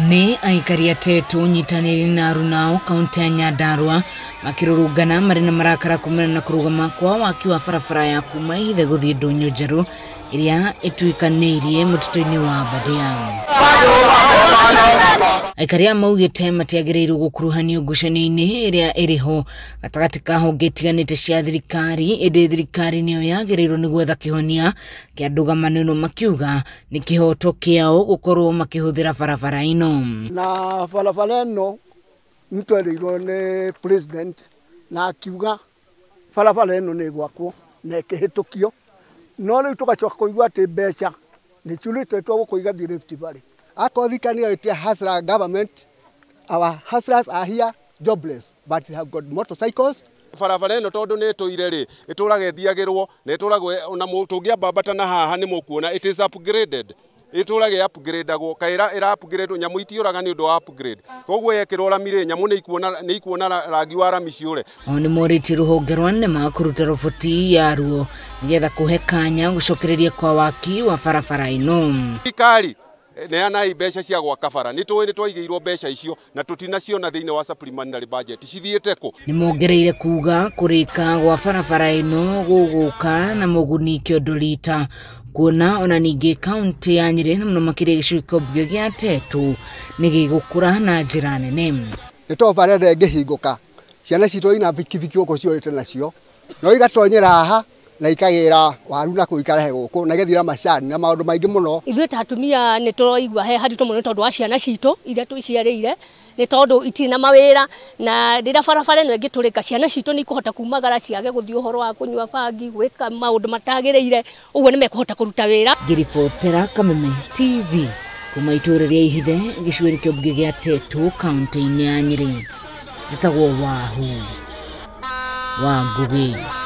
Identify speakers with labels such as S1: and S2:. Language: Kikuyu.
S1: Nĩ aikari a Tetu nyitanĩri na Arunao kaunti ya Nyandarua makĩrũrũngana marĩ na marakara kumana na kũrũgama kwa waki wa barabara ya kuma Ihithe gũthiĩ Ndũnyũ Njerũ ĩrĩa ĩtuĩkanĩirie mũtitũ-inĩ wa Aberdare. Aikari aya maugĩte matiagĩrĩirwo gũkuruhanio ngucanio-inĩ ĩrĩa ĩrĩ ho gatagatĩ ka honge itiganĩte cia thirikari, ĩndĩ thirikari nĩyo yagĩrĩirwo nĩ gwetha kĩhonia kĩa ndũgamano ĩno, makiuga nĩ kĩhoto kĩao gũkorwo makĩhũthĩra barabara ĩno.
S2: Na barabara ĩno nĩtwerĩirwo nĩ president na akiuga barabara ĩno nĩ ĩgwakwo na ĩkĩhĩtũkio, no rĩu tũgacoka kũigua atĩ mbeca nĩ ciurĩte twagũkũ igathiĩ Rift Valley.
S3: Akorwo thirikari nĩyo ĩtia hustler government, our hustlers are here jobless, but they have got motorcycles.
S4: Barabara ĩno tondũ nĩ ĩtũire rĩ, ĩtũraga ĩthiagĩrwo na ĩtũragwo na tũngĩambambata na haha nĩ mũkuona it is upgraded, ĩtũraga upgradagwo kaĩ ĩra upgrade, nyamũ itiũraga nĩ ũndũ wa upgrade, koguo yekĩrwo rami rĩ, nyamũ nĩ ikuona rangi wa rami ciũre.
S1: O nĩ morĩtie rũhonge rwa NEMA kũruta roboti yaruo nĩgetha kũhe kanya gũcokereria kwa waki wa barabara ĩno.
S4: Thirikari, neanai mbeca cia gwaka bara. Nĩ tũĩ nĩ twaigĩirwo mbeca icio na tũtinaciona thĩinĩ wa supplementary budget, cithiĩte kũ?
S1: Nĩ mongereire kuga kũrĩka gwa barabara ĩno gũgũka na moguni kĩondo rita, kuona ona ningĩ kaunti ya Nyĩrĩ na mũno makĩria gĩcigo kĩambunge gĩa Tetu nĩ gĩgũkũra na njĩra nene.
S3: Nĩ to bara ĩrĩa ĩngĩhingũka, ciana citũ ina bikibiki gũkũ ciũrĩte nacio no igatonyera haha na ikagĩra waru na kũu ikarehe gũkũ na igathira macani na maũndũ maingĩ mũno.
S5: Ithuĩ ta atumia nĩ tũraigua he haritũ mũno nĩ tondũ wa ciana citũ iria twĩciarĩire, nĩ tondũ itirĩ na mawĩra, na rĩrĩa barabara ĩno ĩngĩtũrĩka, ciana citũ nĩ ikũhota kumagara ciage gũthiĩ ũhoro wa kũnyua bangi, gwĩka maũndũ matagĩrĩire, ũguo nĩ mekũhota kũruta wĩra.
S1: Ngĩribotera Kameme TV kuma itũũra rĩa Ihithe gĩcigo-inĩ kĩa mbunge gĩa Tetu kaunti-inĩ ya Nyĩrĩ, njĩtagwo Wahu wa Ngũgĩ.